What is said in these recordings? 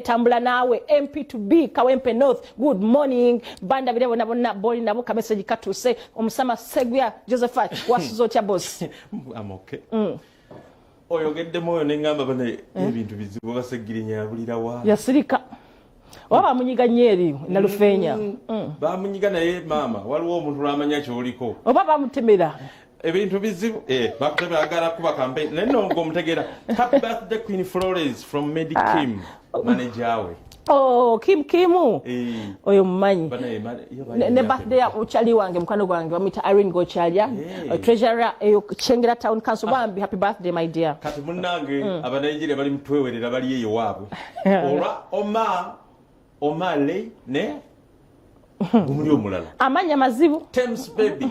Netambula naawe. MP to be Kawempe North, good morning. Bandabire bonna bonna boli nabo, kamessage katuuse. Omusama Seguya Josephat, wasuza otya, boss? I'm okay. Oyogeddemu oyo neŋŋamba bano ebintu bizibu, Basegirinya yabulirawa? Yasirika oba bamunyiga nnyo eri Nalufeenya. Bamunyiga, naye maama, waliwo omuntu lwamanya kyoliko. Oba bamutemera. Ebintu bizibu. Bakutemera, agala kuba campaign, naye no ng'omutegeera. Happy birthday, Queen Flores, from Medi Kim, manager we. Oh, Kim Kimu. Oyo mumanyi. Banaye, yo Ne birthday ya uchali wange, mukwano gwange bamwita Irene Gochalia, treasurer eyo Kyengera Town Council. Bambi, happy birthday, my dear. Kati munnange, Abanigeria bali mutwewerera, bali eyo waabwe olwa oma omale ne gumuli omulala. Amanya mazibu. Tems Baby.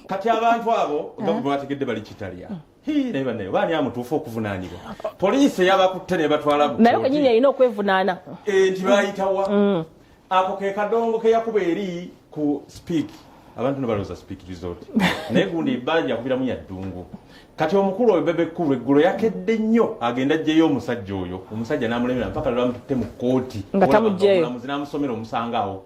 Kati abantu abo nga bwe bategedde bali kitalya. Hii, naye bannaye, baani amutuufu okuvunaanibwa? Poliisi eyabakutte ne batwala mu Naye kkooti. Kenyini alina okwevunaana. Nti bayitawa ako ke kadongo ke yakuba eri ku Speak. Abantu ne balowooza Speak Resort, naye gundi ebbanja yakubiramu ya ddungu. Kati omukulu oyo Bebe Cool eggulo yakedde nnyo agenda ajjeyo omusajja oyo, omusajja n'amulemera mpaka lwe bamututte mu kkooti. Nga tamuggyeyo. Omulamuzi n'amusomera omusango awo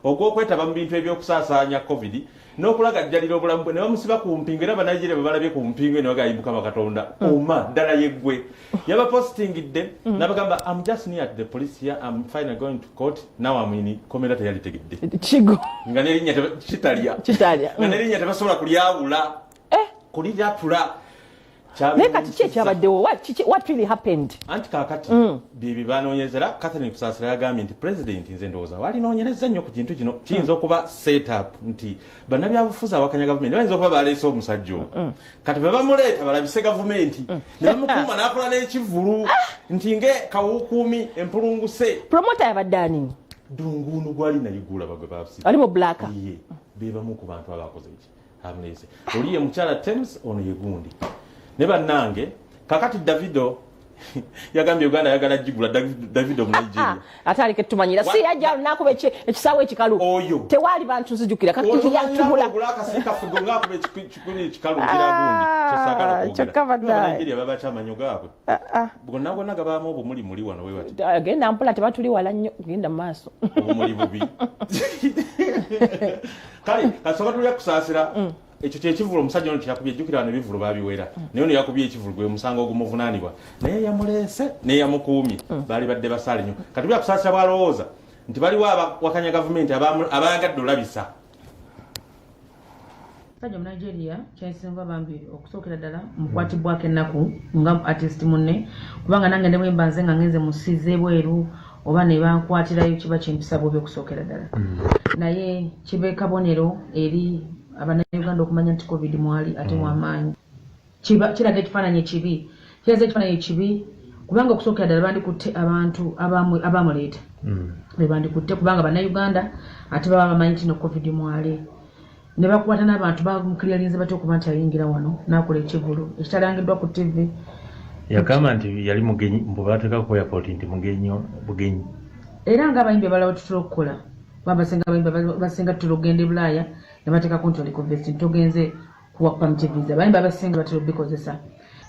ogw'okwetaba mu bintu ebyokusaasaanya COVID n'okulagajjalira obulamu bwe, ne bamusiba ku mpingu. Era Banigeria bwe balabye ku mpingu ne bagamba, "Mukama Katonda, oma ddala yeggwe." Yabapositingidde n'abagamba, "I'm just near at the police here. I'm finally going to court now. I'm in komera." Teyalitegedde. Kigo. Nga n'erinnya kitalya. Kitalya. Nga n'erinnya tebasobola kulyawula, kuliratula. Naye kati ki ekyabaddewo? What really happened? Anti kaakati byebyo banoonyezera. Catherine Kusaasira yagambye nti president, nze ndowooza walinoonyereza nnyo ku kintu kino. Kiyinza okuba setup nti bannabyabufuzi awakanya gavumenti bayinza okuba baleese omusajja oyo. Kati bwe bamuleeta balabise gavumenti, ne bamukuuma n'akola n'ekivvulu nti nge kawukuumi empulunguse. Promoter yabadde ani? Dunguunu gwali naye gulaba gwe basiba. Ali mu black. Ye bebamu ku bantu abakoze eki amuleese. Oli ye mukyala Tems, ono ye gundi. Ne bannange, kakati Davido yagambye Uganda ayagala gigula. Davido mu Nigeria. Ate aleke tumanyira, si yajja nakuba ekisaawe ekikalu? Oyo. Tewaali bantu, nzijukira kati yatubula. Ogula akasikafugo ngaakuba ekikuni ekikalu ngira gundi kyesagala kwogera. Kyokka baddaye. Nigeria babaca amanyo gaabwe gonna gonna gabaamu obumuli muli wano we bati. Genda mpola, tebatuli wala nnyo, genda mu maaso. Obumuli bubi. Kale kasooka tulya Kusaasira. Ekyo kyekivulu omusajja ono kyeyakubye. Ejjukira wano ebivulu babiwera, naye ono yakubye ekivulu, gwe musango ogumuvunaanibwa. Naye yamuleese neyamukuumye, baali badde basaale nnyo. Kati tulya Kusaasira bwalowooza nti baliwo abawakanya gavumenti abayagadde olabisa. Musajja Omunigeria kyensinga bambi okusookera ddala mukwatibwako ennaku nga artist munne, kubanga nange ne bwe mba nze nga ngenze mu nsi z'ebweru oba ne bankwatirayo, kiba kimpisa bubi okusookera ddala. Naye kibe kabonero eri Abannayuganda okumanya nti COVID mwali ate w'amaanyi. Kiba kiraga ekifaananyi ekibi, kiraza ekifaananyi ekibi, kubanga okusookera ddala bandikutte abantu abamuleeta be bandikutte, kubanga Bannayuganda ate baba bamanyi nti no COVID mwali, ne bakwata n'abantu bamukiryalinze batya okuba nti ayingira wano n'akola ekivulu ekitalangiddwa ku TV? Yagamba nti yali mugenyi, mbu bateeka ku airport nti mugenyi bugenyi. Era ng'abayimbi abalala bwe tutera okukola, kuba abasinga abayimbi abasinga tutera okugenda e Bulaaya ne bateekako nti oli ku visit, togenze ku work permit visa. Abayimbi abasinga batera obikozesa.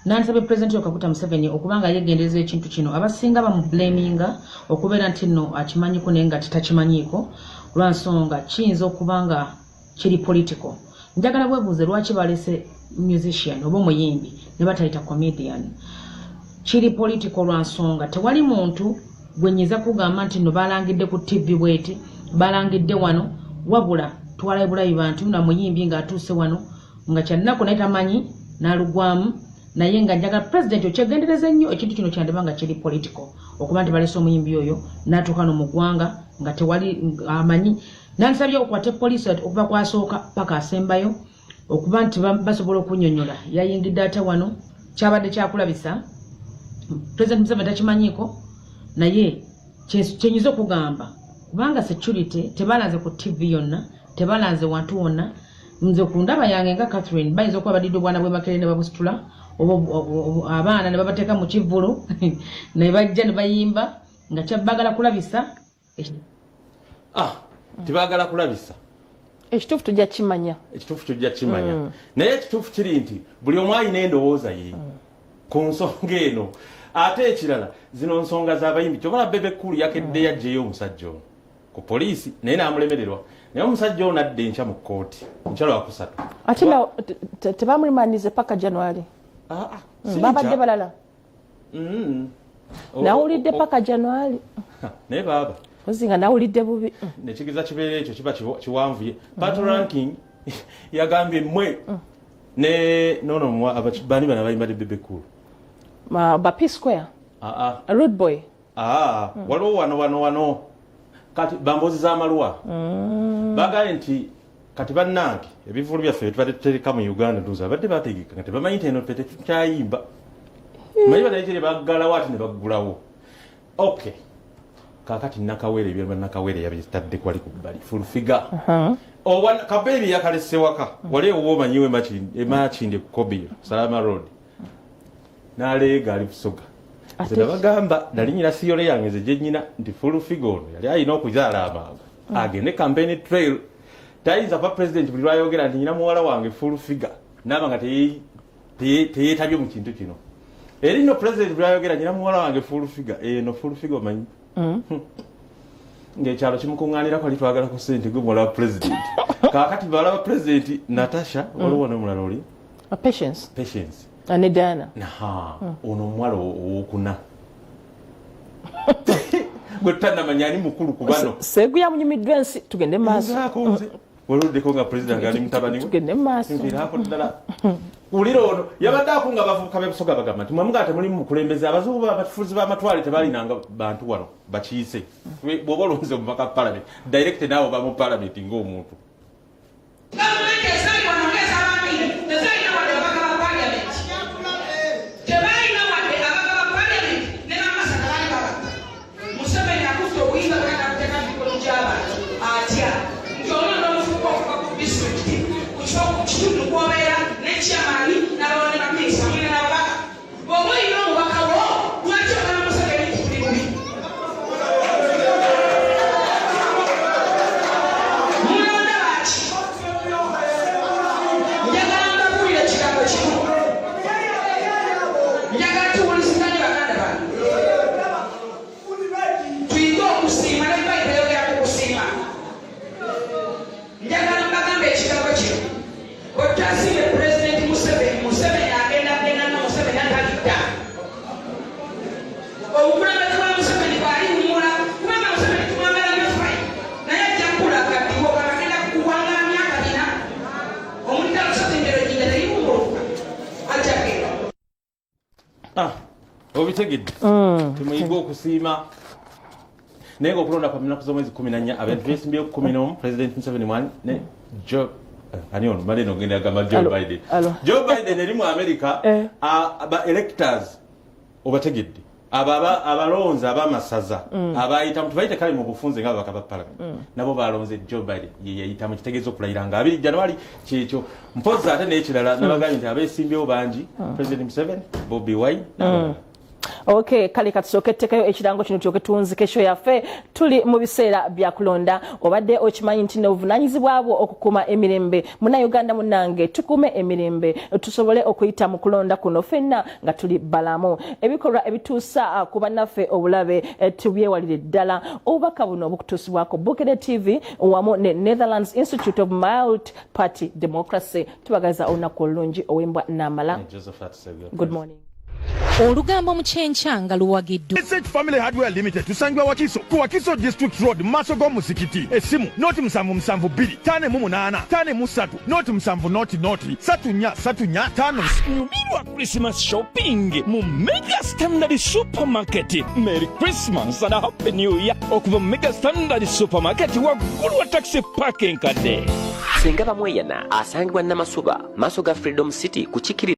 Nansabye Pulezidenti Yoweri Kaguta Museveni okuba nga yeegendereza ekintu kino. Abasinga bamublaminga okubeera nti nno akimanyiko, naye nga tetakimanyiiko, lwa nsonga kiyinza okuba nga kiri political. Njagala bwebuuze lwaki balese musician oba omuyimbi ne batayita comedian. Kiri political lwa nsonga tewali muntu gwe nyinza kugamba nti nno balangidde ku TV bweti, balangidde wano, wabula twalabe bulabi bantu na muyimbi ng'atuuse wano nga kyannaku naye tamanyi n'alugwamu. Naye nga njagala pulezidenti okyegendereza ennyo ekintu kino, kyandiba nga kiri political okuba nti balese omuyimbi oyo n'atuuka no mu ggwanga nga tewali amanyi. Nansabye okwate poliisi okuva kwasooka paka asembayo, okuba nti basobola okunyonyola yayingidde ate wano. Kyabadde kyakulabisa, President Museveni takimanyiiko. Naye kyenyinza okugamba, kubanga security tebalanze ku TV yonna, tebalanze wantu wonna, nze ku ndaba yange nga Catherine, bayinza okuba badidde obwana bwe Makerere ne babusitula oba abaana ne babateeka mu kivvulu ne bajja ne bayimba nga kyabagala kulabisa. Ah, tebagala kulabisa. Ekituufu tujja kimanya. Ekituufu tujja kimanya. Naye ekituufu kiri nti buli omu alina endowooza ye ku nsonga eno. Ate ekirala, zino nsonga z'abayimbi. Kyobola Bebe Cool yakedde yaggyeyo omusajja ono ku poliisi, naye n'amulemererwa. Naye omusajja ono adda enkya mu kkooti, nkya Lwakusatu. Ate na tebamuremandinze paka January. Ah, ah, si Babadde nkya. balala. Nawulidde paka January. Naye baaba Ozi nga nawulidde bubi. Nekigeza kibeera ekyo kiba kiwanvuye. Patoranking yagambye mmwe ne nono bani bano abayimba ne Bebe Cool? Ba P Square. Ah, ah. Rude Boy. Ah, waliwo wano wano wano kati bambozi z'amaluwa bagambye nti kati bannange, ebivulu byaffe byetubadde tutereka mu Uganda, ndowooza babadde bategeka nga tebamanyi nti eno ffe tetukyayimba. Manyi Banigeria baggalawo ate ne baggulawo. Okay, kakati Nakawere, ebyama Nakawere yabitadde kwali ku bbali. Full Figure owa kabeebi yakalese waka wali ewuwo, omanyiwe emakindi Kobiro Salama Road, n'aleega ali Busoga. Nze nabagamba, nali nyina theory yange nze gye nyina nti Full Figure ono yali alina okuzaala amangu agende campaign trail. Tayinza kuba president buli lwayogera nti nyina muwala wange Full Figure naaba nga teyeetabye mu kintu kino. Eri nno president buli lwayogera nyina muwala wange Full Figure, eno Full Figure omanyi ng'ekyalo kimukuŋŋaanirako ali twagala ku ssente gwe muwala wa president. Kaakati bawala ba president, Natasha, waliwo n'omulala oli Patience. Patience. Ne Diana. Naha, ono omuwala owokuna gwe tutanamanya ani mukulu ku bano. Seguya munyumiddwa ensi, tugende mu maaso. Nzaako nze waluddeko nga president ali mutabani we. Tugende mu maaso. Nviraako ddala. Wulira, ono yabadde akunga abavubuka b'Ebusoga, bagamba nti mwemugaa temulimu mukulembeze. Abazungu, abafuzi b'amatwale tebalinanga bantu wano bakiise. Bw'oba olonze omubaka parliament direct, naawe oba mu parliament ng'omuntu. Gavumenti ezaali wano ng'ez'Abamiini tezaalina wadde ababaka ba paliamenti, tebalina wadde ababaka ba paliamenti, ne bamasaka baali babaka. Museveni akutte obuyinza bwena buteeka mu mikono gy'abantu atya nti olonda omufuuka okuva ku disitulikiti, ku kifo, ku kitundu kw'obeera, ne chairman n'abawa ne baminisita mwina n'ababaka. Bw'oba olina omubaka wo, lwaki ogamba Museveni nti tuli bubi? Mulonda baki? Njagala mbabuulire ekigambo kimu. Njagala tuwuliziganye, baganda bange, tuyige okusiima. Ne Bayibuli eyogera ku kusiima. Njagala mbagambe ekigambo kino: otasiime Pulezidenti Museveni, Museveni agenda kugenda nga Museveni atalidda. Obukulembeze bwa Museveni bwaliwumula, kubanga Museveni tumwagala nnyo, fine, naye ajja kukula akaddiwo agenda kuwangala myaka 4. Omulira lusozi njero jinja teribumbulukuka, ajja kugenda. Ah, obitegedde. Temuyige okusiima. Naye ngaokulonda kwa munaku z'omwezi 14, abantu besimbyeyo 11, President Museveni mwani ne Joe ani ono male nogenda agamba Joe Alo, Biden. alo. Joe Biden eri mu America. Ba electors, obategedde, abo abalonzi ab'amasaza abayitamu, tubayite kale mu bufunze nga ababaka ba parliament, nabo balonze Joe Biden, ye yayitamu. Kitegeeza okulayira nga 2 January kyekyo. Mpozi ate n'ekirala, nabagambye nti abeesimbyewo bangi: President Museveni, Bobi Wine n'abalala. Ok, kale katusooke tuteekayo ekirango kino, tulyoke tuwunzike show yaffe. Tuli mu biseera bya kulonda. Obadde okimanyi nti n'obuvunaanyizibwa bwo okukuuma emirembe? Munnayuganda munnange, tukuume emirembe tusobole okuyita mu kulonda kuno ffenna nga tuli balamu. Ebikolwa ebituusa ku bannaffe obulabe tubyewalire ddala. Obubaka buno bukutuusibwako Bukede TV wamu ne Netherlands Institute of Multi Party Democracy. Tubagaliza olunaku olulungi. Owembwa Namala. Josephat Seguya. Good morning. Olugambo mu kyenkya nga luwagiddwa SH Family Hardware Limited. Tusangibwa Wakiso, ku Wakiso District Road, mu maaso g'omuzikiti. Essimu 072 58 53 070 0 34 34 5. Nyumirwa Christmas shopping mu Mega Standard Supermarket. Merry Christmas and a Happy New Year okuva mu Mega Standard Supermarket, waggulu wa taxi park enkadde. Senga Bamweyana asangibwa Namasuba, maaso ga Freedom City ku kikiri.